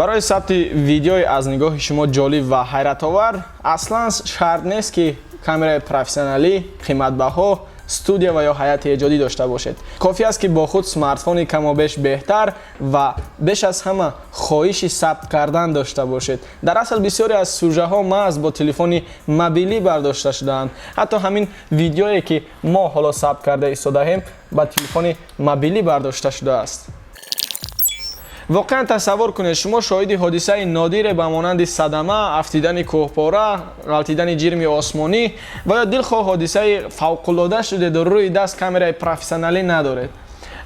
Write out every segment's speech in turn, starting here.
Барои сабти видеои аз нигоҳи шумо ҷолиб ва ҳайратовар аслан шарт нест, ки камераи профессионалӣ, қиматбаҳо, студия ва ё ҳайати эҷодӣ дошта бошед. Кофӣ аст, ки бо худ смартфони камобеш беҳтар ва беш аз ҳама хоҳиши сабт кардан дошта бошед. Дар асл бисёре аз сюжаҳо маҳз бо телефони мобилӣ бардошта шудаанд. Ҳатто ҳамин видеое, ки мо ҳоло сабт карда истодаем, ба телефони мобилӣ бардошта шудааст. Воқеан тасаввур кунед, шумо шоҳиди ҳодисаи нодире ба монанди садама, афтидани кӯҳпора, ғалтидани ҷирми осмонӣ ва ё дилхоҳ ҳодисаи фавқулода шудеду рӯи даст камераи профессионалӣ надоред.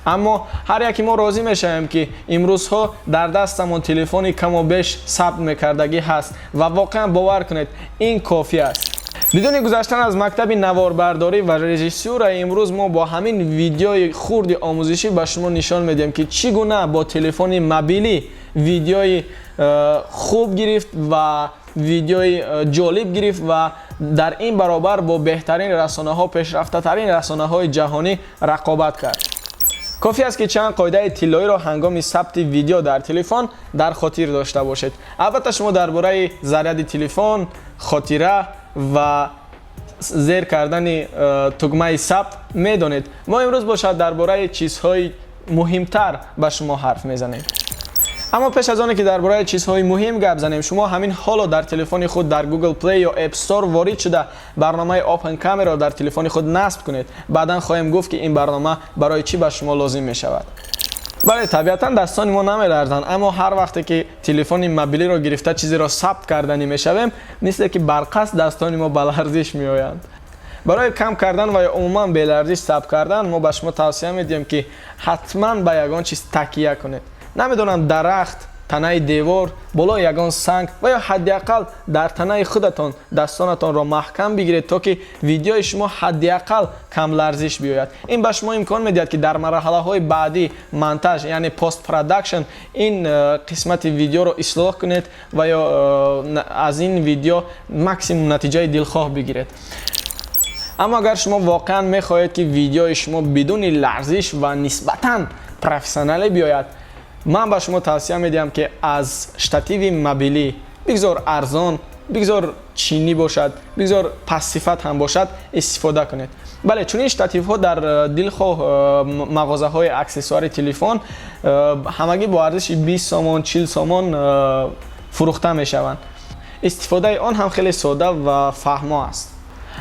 Аммо ҳар яки мо розӣ мешавем, ки имрӯзҳо дар дастамон телефони каму беш сабт мекардагӣ ҳаст ва воқеан, бовар кунед, ин кофӣ аст. Бидуни гузаштан аз мактаби наворбардорӣ ва режиссура, имрӯз мо бо ҳамин видеои хурди омӯзишӣ ба шумо нишон медиҳем, ки чӣ гуна бо телефони мобилӣ видеои хуб гирифт ва видеои ҷолиб гирифт ва дар ин баробар бо беҳтарин расонаҳо, пешрафтатарин расонаҳои ҷаҳонӣ рақобат кард. Кофӣ аст, ки чанд қоидаи тиллоиро ҳангоми сабти видео дар телефон дар хотир дошта бошед. Албатта, шумо дар бораи заряди телефон, хотира ва зер кардани тугмаи сабт медонед. Мо имрӯз бошад дар бораи чизҳои муҳимтар ба шумо ҳарф мезанем. Аммо пеш аз оне ки дар бораи чизҳои муҳим гап занем, шумо ҳамин ҳоло дар телефони худ дар Google Play ё App Store ворид шуда, барномаи Open Camera дар телефони худ насб кунед. Баъдан хоҳем гуфт, ки ин барнома барои чӣ ба шумо лозим мешавад. Бале, табиатан дастони мо намеларзанд, аммо ҳар вақте ки телефони мобилиро гирифта, чизеро сабт карданӣ мешавем, мисле ки барқаст, дастони мо ба ларзиш меоянд. Барои кам кардан ва ё умуман беларзиш сабт кардан мо ба шумо тавсия медиҳем, ки ҳатман ба ягон чиз такя кунед. Намедонам, дарахт, танаи девор, болои ягон санг ва ё ҳадди ақал дар танаи худатон дастонатонро маҳкам бигиред, то ки видеои шумо ҳадди ақал камларзиш биёяд. Ин ба шумо имкон медиҳад, ки дар марҳалаҳои баъдӣ, монтаж, яъне постпродакшн, ин қисмати видеоро ислоҳ кунед ва ё аз ин видео максимум натиҷаи дилхоҳ бигиред. Аммо агар шумо воқеан мехоҳед, ки видеои шумо бидуни ларзиш ва нисбатан профессионалӣ биёяд, ман ба шумо тавсия медиҳам, ки аз штативи мобилӣ, бигзор арзон, бигзор чинӣ бошад, бигзор пастсифат ҳам бошад, истифода кунед. Бале, чунин штативҳо дар дилхоҳ мағозаҳои аксессуари телефон ҳамагӣ бо арзиши 20 сомон, 40 сомон фурӯхта мешаванд. Истифодаи он ҳам хеле сода ва фаҳмо аст.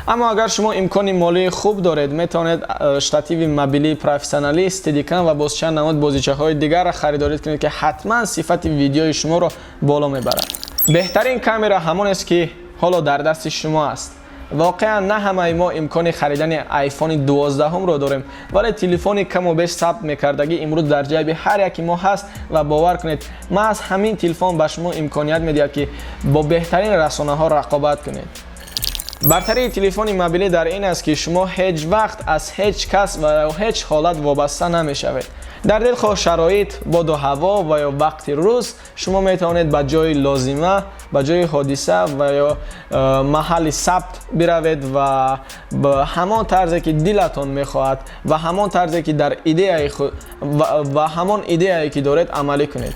Аммо агар шумо имкони молии хуб доред, метавонед штативи мобилии профессионалӣ, стедикам ва боз чанд намуд бозичаҳои дигарро харидорӣ кунед, ки ҳатман сифати видеои шуморо боло мебарад. Беҳтарин камера ҳамонест, ки ҳоло дар дасти шумо аст. Воқеан на ҳамаи мо имкони харидани айфони 12-ҳумро дорем, вале телефони каму беш сабт мекардагӣ имрӯз дар ҷайби ҳар яки мо ҳаст ва бовар кунед, маҳз ҳамин телефон ба шумо имконият медиҳад, ки бо беҳтарин расонаҳо рақобат кунед. Бартарии телефони мобилӣ дар ин аст, ки шумо ҳеҷ вақт аз ҳеҷ кас ва ё ҳеҷ ҳолат вобаста намешавед. Дар дилхоҳ шароит, боду ҳаво ва ё вақти рӯз шумо метавонед ба ҷои лозима, ба ҷои ҳодиса ва ё маҳалли сабт биравед ва ба ҳамон тарзе, ки дилатон мехоҳад, ва ҳамон тарзе, ки дар идеяи худ ва ҳамон идеяе, ки доред, амалӣ кунед.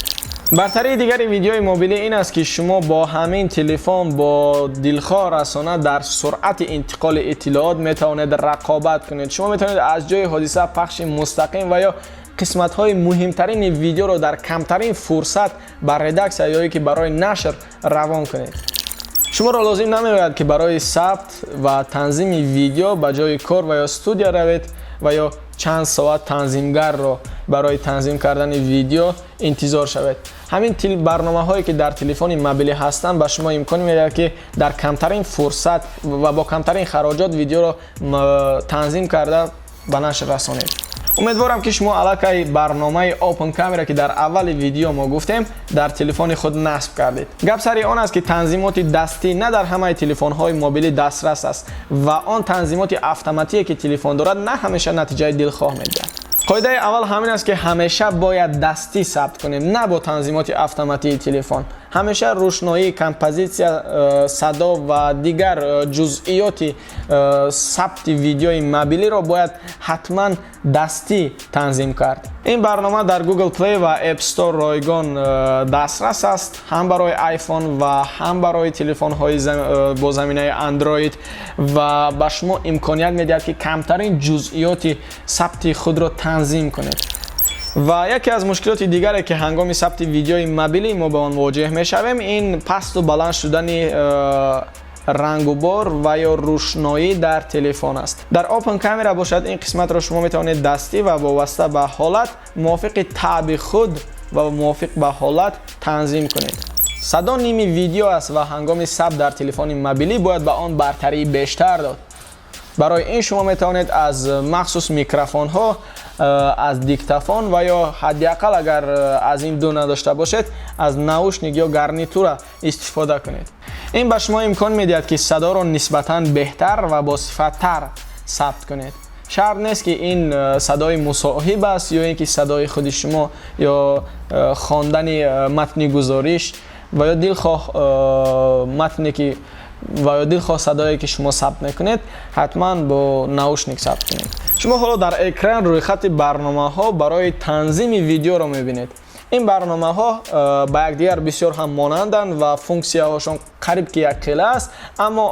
Бартарии дигари видеои мобилӣ ин аст, ки шумо бо ҳамин телефон бо дилхоҳ расона дар суръати интиқоли иттилоот метавонед рақобат кунед. Шумо метавонед аз ҷои ҳодиса пахши мустақим ва ё қисматҳои муҳимтарини видеоро дар камтарин фурсат ба редаксия ё ки барои нашр равон кунед. Шуморо лозим намеояд, ки барои сабт ва танзими видео ба ҷои кор ва ё студия равед ва ё чанд соат танзимгарро барои танзим кардани видео интизор шавед. Ҳамин барномаҳое, ки дар телефони мобилӣ ҳастанд, ба шумо имкон медиҳад, ки дар камтарин фурсат ва бо камтарин хароҷот видеоро танзим карда, ба нашр расонед. Умедворам, ки шумо аллакай барномаи Open Camera, ки дар аввали видео мо гуфтем, дар телефони худ насб кардед. Гап сари он аст, ки танзимоти дастӣ на дар ҳамаи телефонҳои мобилӣ дастрас аст ва он танзимоти автоматие, ки телефон дорад, на ҳамеша натиҷаи дилхоҳ медиҳад. Қоидаи аввал ҳамин аст, ки ҳамеша бояд дастӣ сабт кунем, на бо танзимоти автоматии телефон. Ҳамеша рӯшноӣ, композитсия, садо ва дигар ҷузъиёти сабти видеои мобилиро бояд ҳатман дастӣ танзим кард. Ин барнома дар Google Play ва App Store ройгон дастрас аст, ҳам барои iPhone ва ҳам барои телефонҳои бо заминаи Android, ва ба шумо имконият медиҳад, ки камтарин ҷузъиёти сабти худро танзим кунед. Ва яке аз мушкилоти дигаре, ки ҳангоми сабти видеои мобилӣ мо ба он мувоҷеҳ мешавем, ин пасту баланд шудани рангубор ва ё рӯшноӣ дар телефон аст. Дар Open Camera бошад, ин қисматро шумо метавонед дастӣ ва вобаста ба ҳолат, мувофиқи таъби худ ва мувофиқ ба ҳолат танзим кунед. Садо ними видео аст ва ҳангоми сабт дар телефони мобилӣ бояд ба он бартарии бештар дод. Барои ин шумо метавонед аз махсус микрофонҳо, аз диктофон ва ё ҳадди ақал, агар аз ин ду надошта бошед, аз наушник ё гарнитура истифода кунед. Ин ба шумо имкон медиҳад, ки садоро нисбатан беҳтар ва босифаттар сабт кунед. Шарт нест, ки ин садои мусоҳиб аст ё ин ки садои худи шумо ё хондани матни гузориш ва ё дилхоҳ матне ки ва ё дилхоҳ садое, ки шумо сабт мекунед, ҳатман бо наушник сабт кунед. Шумо ҳоло дар экран рӯйхати барномаҳо барои танзими видеоро мебинед. Ин барномаҳо ба якдигар бисёр ҳам монанданд ва функсияҳошон қариб ки якхела аст, аммо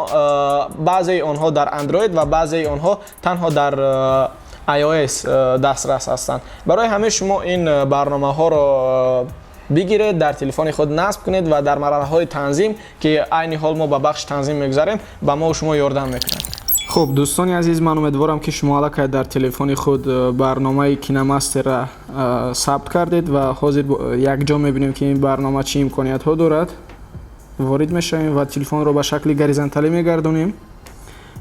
баъзеи онҳо дар Android ва баъзеи онҳо танҳо дар iOS дастрас ҳастанд. Барои ҳамин шумо ин барномаҳоро бигиред, дар телефони худ насб кунед ва дар марҳалаҳои танзим, ки айни ҳол мо ба бахши танзим мегузарем, ба мо шумо ёрдам мекунад. Хуб, дӯстони азиз, ман умедворам, ки шумо аллакай дар телефони худ барномаи Киномастерра сабт кардед ва ҳозир якҷо мебинем, ки ин барнома чӣ имкониятҳо дорад. Ворид мешавем ва телефонро ба шакли горизонталӣ мегардонем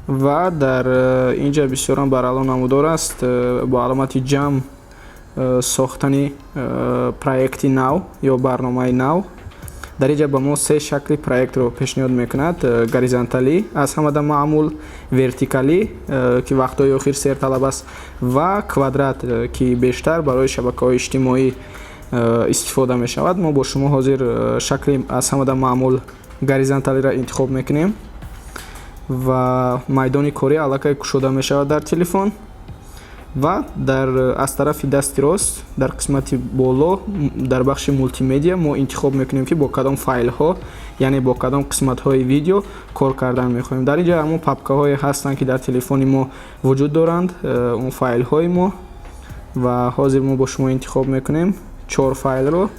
ва дар инҷа бисёрам барало намудор аст бо аломати ҷамъ сохтани проекти нав ё барномаи нав. Дар инҷа ба мо се шакли проектро пешниҳод мекунад: горизонталӣ, аз ҳамада маъмул, вертикалӣ, ки вақтҳои охир серталаб аст, ва квадрат, ки бештар барои шабакаҳои иҷтимоӣ истифода мешавад. Мо бо шумо ҳозир шакли аз ҳамада маъмул, горизонталиро интихоб мекунем ва майдони корӣ аллакай кушода мешавад дар телефон. Ва дар аз тарафи дасти рост, дар қисмати боло, дар бахши мултимедиа мо интихоб мекунем, ки бо кадом файлҳо, яъне бо кадом қисматҳои видео кор кардан мехоҳем. Дар инҷа ҳамон папкаҳое ҳастанд, ки дар телефони мо вуҷуд доранд, он файлҳои мо. Ва ҳозир мо бо шумо интихоб мекунем чор файлро,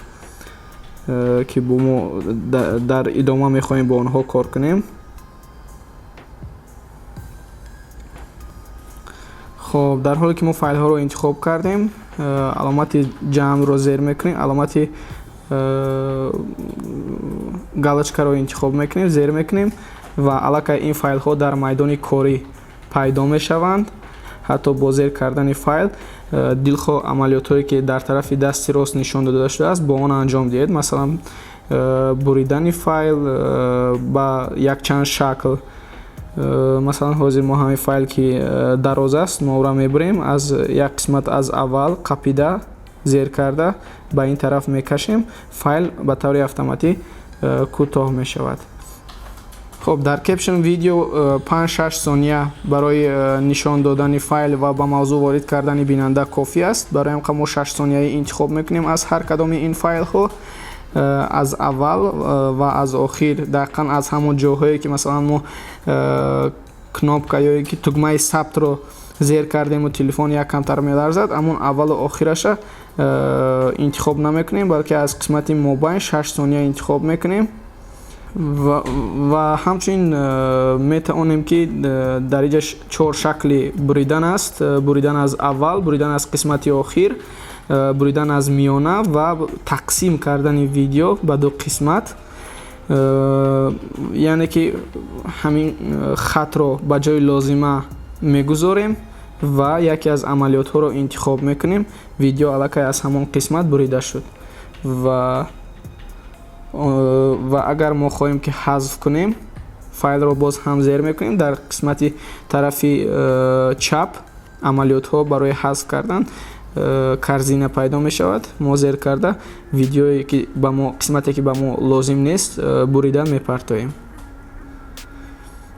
ки бо мо дар идома мехоҳем бо онҳо кор кунем. Хоб, дар ҳоле ки мо файлҳоро интихоб кардем, аломати ҷамъро зер мекунем, аломати галочкаро интихоб мекунем, зер мекунем ва аллакай ин файлҳо дар майдони корӣ пайдо мешаванд. Ҳатто бо зер кардани файл дилхоҳ амалиётҳое, ки дар тарафи дасти рост нишон дода шудааст, бо он анҷом диҳед, масалан, буридани файл ба якчанд шакл. Масалан, ҳозир мо ҳамин файл, ки дароз аст, мо ӯро мебурем, аз як қисмат аз аввал қапида, зер карда, ба ин тараф мекашем, файл ба таври автоматӣ кӯтоҳ мешавад. Хоб, дар caption видео 5-6 сония барои нишон додани файл ва ба мавзӯъ ворид кардани бинанда кофӣ аст. Барои ҳам мо 6 сонияӣ интихоб мекунем аз ҳар кадоми ин файлҳо, аз аввал ва аз охир, дақиқан аз ҳамон ҷоҳое, ки масалан мо кнопка ё ки тугмаи сабтро зер кардему телефон як камтар меларзад, ҳамон аввалу охираша интихоб намекунем, балки аз қисмати мобайн 6 сония интихоб мекунем. Ва ҳамчунин метавонем, ки дар инҷа чор шакли буридан аст: буридан аз аввал, буридан аз қисмати охир, буридан аз миёна ва тақсим кардани видео ба ду қисмат, яъне ки ҳамин хатро ба ҷои лозима мегузорем ва яке аз амалиётҳоро интихоб мекунем, видео аллакай аз ҳамон қисмат бурида шуд. Ва агар мо хоҳем, ки ҳазф кунем, файлро боз ҳам зер мекунем, дар қисмати тарафи чап амалиётҳо барои ҳазф кардан. Корзина пайдо мешавад. Мо зер карда видеое ки ба мо, қисмате ки ба мо лозим нест, бурида мепартоем.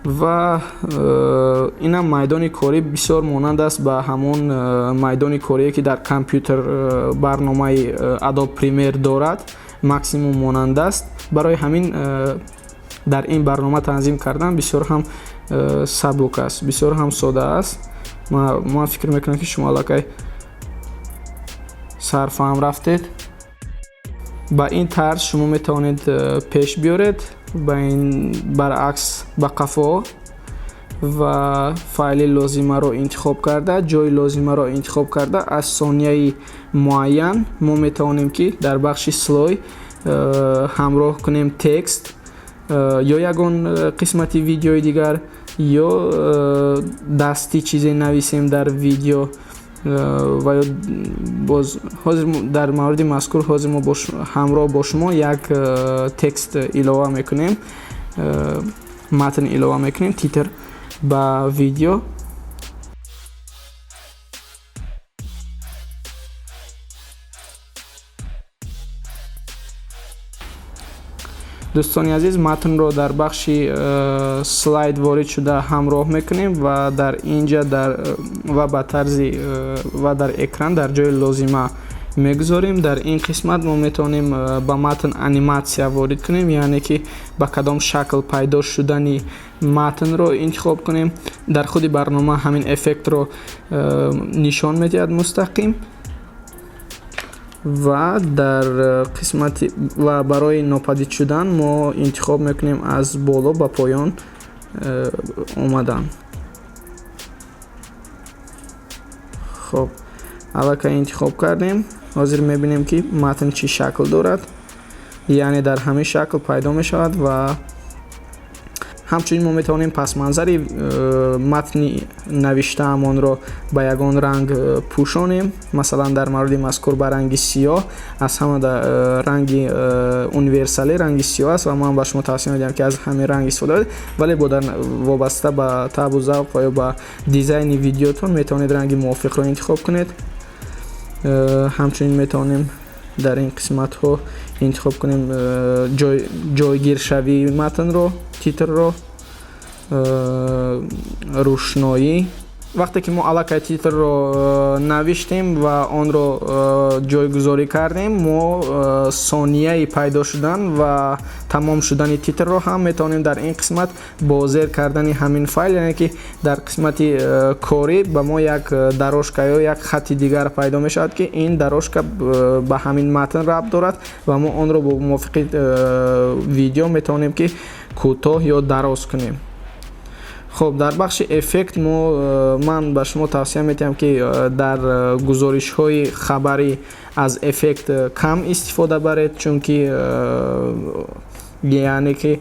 Ва инам майдони корӣ бисёр монанд аст ба ҳамон майдони корие, ки дар компютер барномаи Adobe Premiere дорад, максимум монанд аст. Барои ҳамин дар ин барнома танзим кардан бисёр ҳам сабук аст, бисёр ҳам сода аст. Ман фикр мекунам, ки шумо аллакай сарфаҳм рафтед. Ба ин тарз шумо метавонед пеш биёред, ба ин баръакс ба қафо ва файли лозимаро интихоб карда, ҷои лозимаро интихоб карда, аз сонияи муайян мо метавонем, ки дар бахши слой ҳамроҳ кунем текст ё ягон қисмати видеои дигар, ё дастӣ чизе нависем дар видео. Ва ё боз ҳозир дар мавриди мазкур ҳозир мо ҳамроҳ бо шумо як текст илова мекунем, матн илова мекунем, титр ба видео. Дӯстони азиз, матнро дар бахши слайд ворид шуда ҳамроҳ мекунем ва дар инҷа дар ва ба тарзи ва дар экран дар ҷои лозима мегузорем. Дар ин қисмат мо метавонем ба матн аниматсия ворид кунем, яъне ки ба кадом шакл пайдо шудани матнро интихоб кунем. Дар худи барнома ҳамин эффектро нишон медиҳад мустақим. Ва дар қисмати ва барои нопадид шудан мо интихоб мекунем аз боло ба поён омадан. Хоб, аллакай интихоб кардем. Ҳозир мебинем, ки матн чӣ шакл дорад, яъне дар ҳамин шакл пайдо мешавад. Ва ҳамчунин мо метавонем пасманзари матни навиштаамонро ба ягон ранг пӯшонем. Масалан, дар мавриди мазкур ба ранги сиёҳ. Аз ҳама ранги универсалӣ ранги сиёҳ аст ва ман ба шумо тавсия медиҳам, ки аз ҳамин ранг истифода баред, вале бо вобаста ба таъбу завқ ва ё ба дизайни видеотон метавонед ранги мувофиқро интихоб кунед. Ҳамчунин метавонем дар ин қисматҳо интихоб кунем ҷойгиршавии матнро, титрро, рӯшноӣ. Вақте ки мо аллакай титрро навиштем ва онро ҷойгузорӣ кардем, мо сонияи пайдо шудан ва тамом шудани титрро ҳам метавонем дар ин қисмат бо зер кардани ҳамин файл, яъне ки дар қисмати корӣ ба мо як дорожка ё як хати дигар пайдо мешавад, ки ин дорожка ба ҳамин матн рабт дорад ва мо онро бо мувофиқи видео метавонем, ки кӯтоҳ ё дароз кунем. Хоб, дар бахши эффект мо ман ба шумо тавсия медиҳам, ки дар гузоришҳои хабарӣ аз эффект кам истифода баред, чунки яъне ки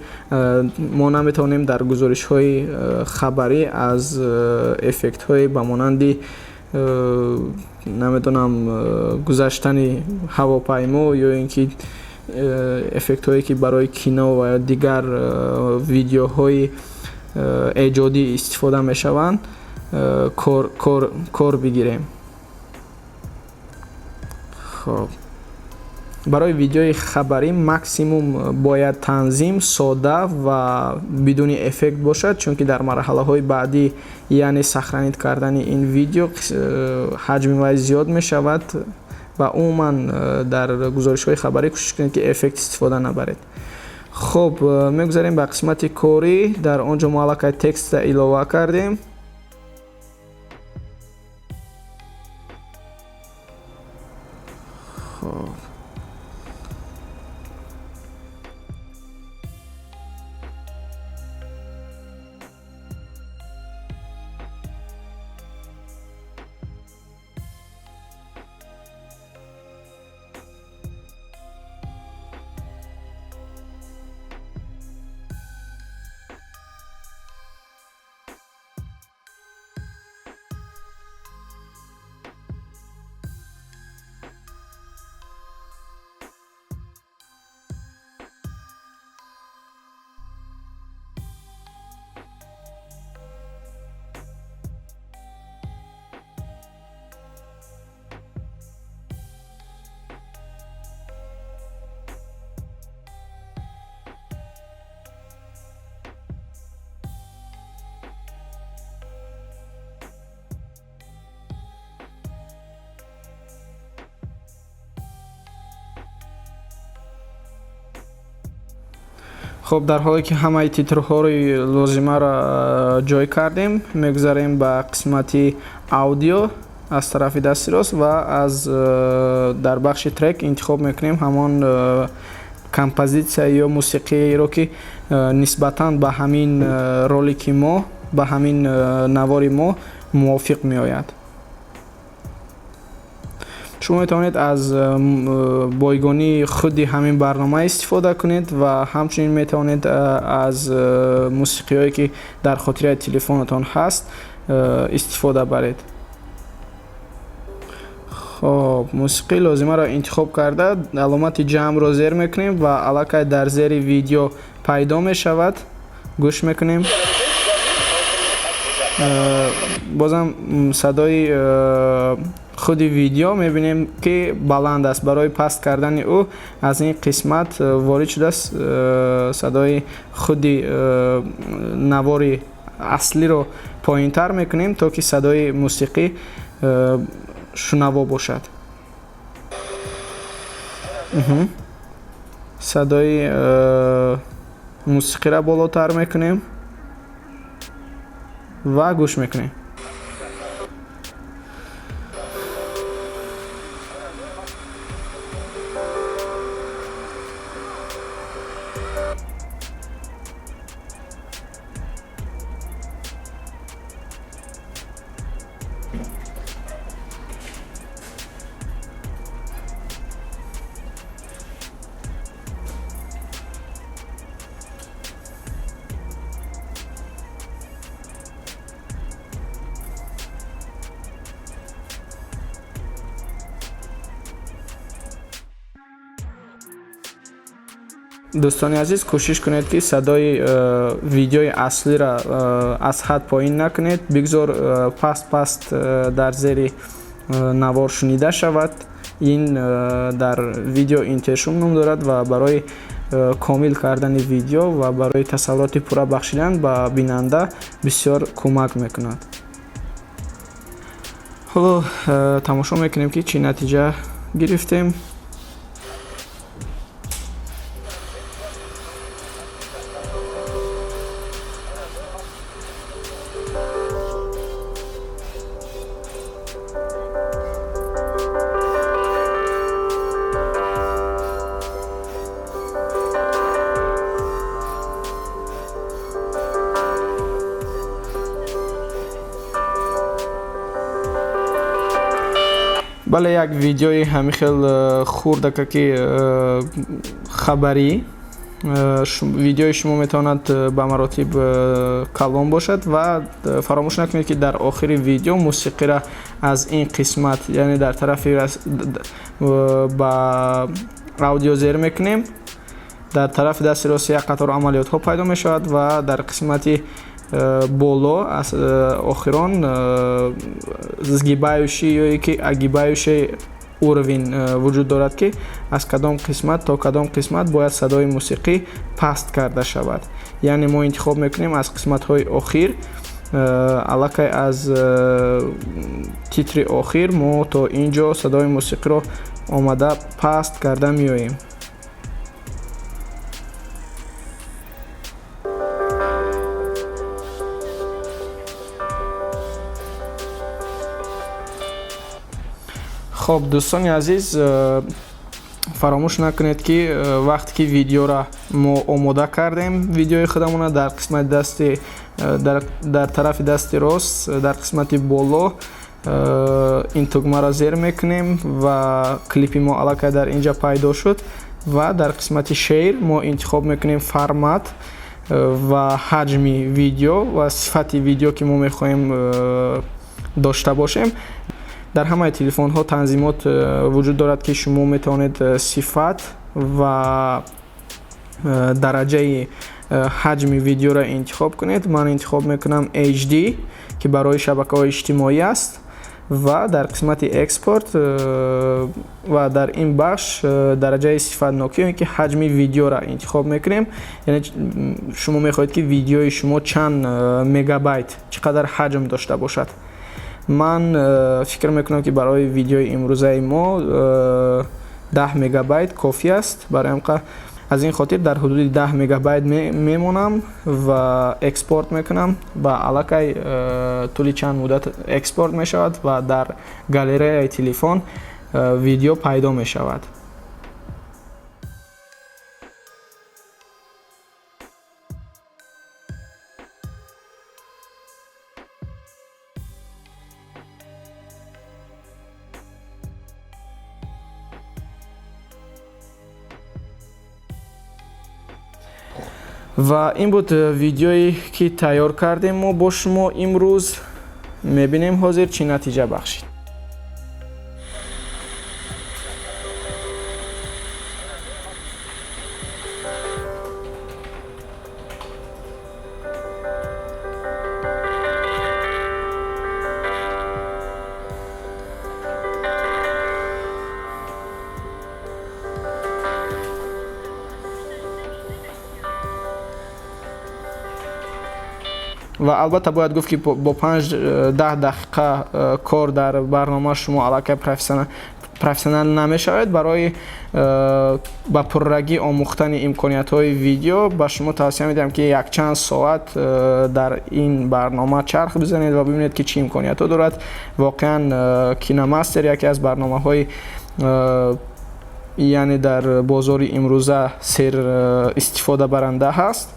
мо наметавонем дар гузоришҳои хабарӣ аз эффектҳои ба монанди, намедонам, гузаштани ҳавопаймо ё ин ки эффектҳое, ки барои кино ва дигар видеоҳои эҷодӣ истифода мешаванд, кор бигирем. Хоб, барои видеои хабарӣ максимум бояд танзим сода ва бидуни эффект бошад, чунки дар марҳалаҳои баъдӣ, яъне сохранить кардани ин видео, ҳаҷми вай зиёд мешавад. Ва умуман дар гузоришҳои хабарӣ кӯшиш кунед, ки эффект истифода набаред. Хуб, мегузарем ба қисмати корӣ. Дар он ҷо мо аллакай текста илова кардем. Хоб. Хуб, дар ҳоле ки ҳамаи титрҳои лозимаро ҷой кардем, мегузарем ба қисмати аудио аз тарафи дасти рост ва аз дар бахши трек интихоб мекунем ҳамон композитсия ё мусиқиеро, ки нисбатан ба ҳамин ролики мо, ба ҳамин навори мо мувофиқ меояд. Шумо метавонед аз бойгонии худи ҳамин барнома истифода кунед ва ҳамчунин метавонед аз мусиқиҳое, ки дар хотираи телефонатон ҳаст, истифода баред. Хоб, мусиқии лозимаро интихоб карда, аломати ҷамъро зер мекунем ва аллакай дар зери видео пайдо мешавад. Гӯш мекунем. Бозам садои худи видео мебинем, ки баланд аст. Барои паст кардани ӯ аз ин қисмат ворид шудааст, садои худи навори аслиро поинтар мекунем, то ки садои мусиқӣ шунаво бошад. Садои мусиқиро болотар мекунем ва гӯш мекунем. Дӯстони азиз, кӯшиш кунед, ки садои видеои аслиро аз ҳад поин накунед, бигзор паст паст дар зери навор шунида шавад. Ин дар видео интершум ном дорад ва барои комил кардани видео ва барои тасаввуроти пурра бахшидан ба бинанда бисёр кӯмак мекунад. Ҳоло тамошо мекунем, ки чӣ натиҷа гирифтем. Бале, як видеои ҳамин хел хурдака, ки хабарӣ. Видеои шумо метавонад ба маротиб калон бошад ва фаромӯш накунед, ки дар охири видео мусиқиро аз ин қисмат, яъне дар тарафи ба аудио зер мекунем, дар тарафи дасти рост як қатор амалиётҳо пайдо мешавад ва дар қисмати боло аз охирон сгибающий ё ки огибающий уровень вуҷуд дорад, ки аз кадом қисмат то кадом қисмат бояд садои мусиқӣ паст карда шавад. Яъне мо интихоб мекунем аз қисматҳои охир, аллакай аз титри охир мо то ин ҷо садои мусиқиро омада паст карда меоем. Хоб, дӯстони азиз, фаромӯш накунед, ки вақте ки видеоро мо омода кардем, видеои худамона дар қисмати дасти дар тарафи дасти рост, дар қисмати боло ин тугмаро зер мекунем ва клипи мо аллакай дар инҷа пайдо шуд ва дар қисмати share мо интихоб мекунем формат ва ҳаҷми видео ва сифати видео, ки мо мехоҳем дошта бошем. Дар ҳамаи телефонҳо танзимот вуҷуд дорад, ки шумо метавонед сифат ва дараҷаи ҳаҷми видеоро интихоб кунед. Ман интихоб мекунам HD, ки барои шабакаҳои иҷтимоӣ аст, ва дар қисмати экспорт ва дар ин бахш дараҷаи сифатнокӣ ё ки ҳаҷми видеоро интихоб мекунем, яъне шумо мехоҳед, ки видеои шумо чанд мегабайт, чӣ қадар ҳаҷм дошта бошад. Ман фикр мекунам, ки барои видеои имрӯзаи мо 10 мегабайт кофӣ аст. Барои ҳамқа Аз ин хотир дар ҳудуди 10 мегабайт мемонам ва экспорт мекунам ва аллакай тӯли чанд муддат экспорт мешавад ва дар галереяи телефон видео пайдо мешавад. Ва ин буд видеое ки тайёр кардем мо бо шумо имрӯз. Мебинем ҳозир чӣ натиҷа бахшид. Ва албатта бояд гуфт, ки бо 5-10 дақиқа кор дар барнома шумо аллакай профессионал намешавед. Барои ба пуррагӣ омӯхтани имкониятҳои видео ба шумо тавсия медиҳам, ки якчанд соат дар ин барнома чарх бизанед ва бибинед, ки чӣ имкониятҳо дорад. Воқеан, Киномастер яке аз барномаҳои, яъне дар бозори имрӯза сер истифодабаранда ҳаст.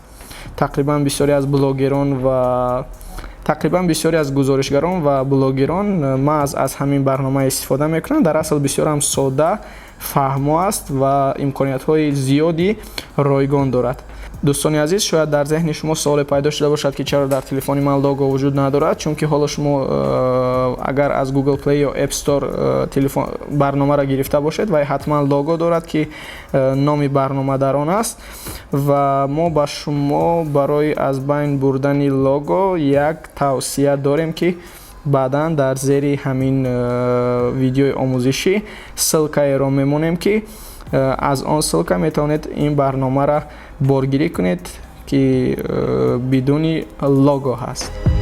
Тақрибан бисёре аз блогерон ва тақрибан бисёре аз гузоришгарон ва блогерон маҳз аз ҳамин барнома истифода мекунанд. Дар асл бисёрам сода фаҳмо аст ва имкониятҳои зиёди ройгон дорад. Дӯстони азиз, шояд дар зеҳни шумо суоле пайдо шуда бошад, ки чаро дар телефони ман лого вуҷуд надорад, чунки ҳоло шумо агар аз Google Play ё App Store телефон барномаро гирифта бошед, вай ҳатман лого дорад, ки номи барнома дар он аст. Ва мо ба шумо барои аз байн бурдани лого як тавсия дорем, ки баъдан дар зери ҳамин видеои омӯзишӣ ссылкаеро мемонем, ки аз он ссылка метавонед ин барномаро боргирӣ кунед, ки бидуни лого ҳаст.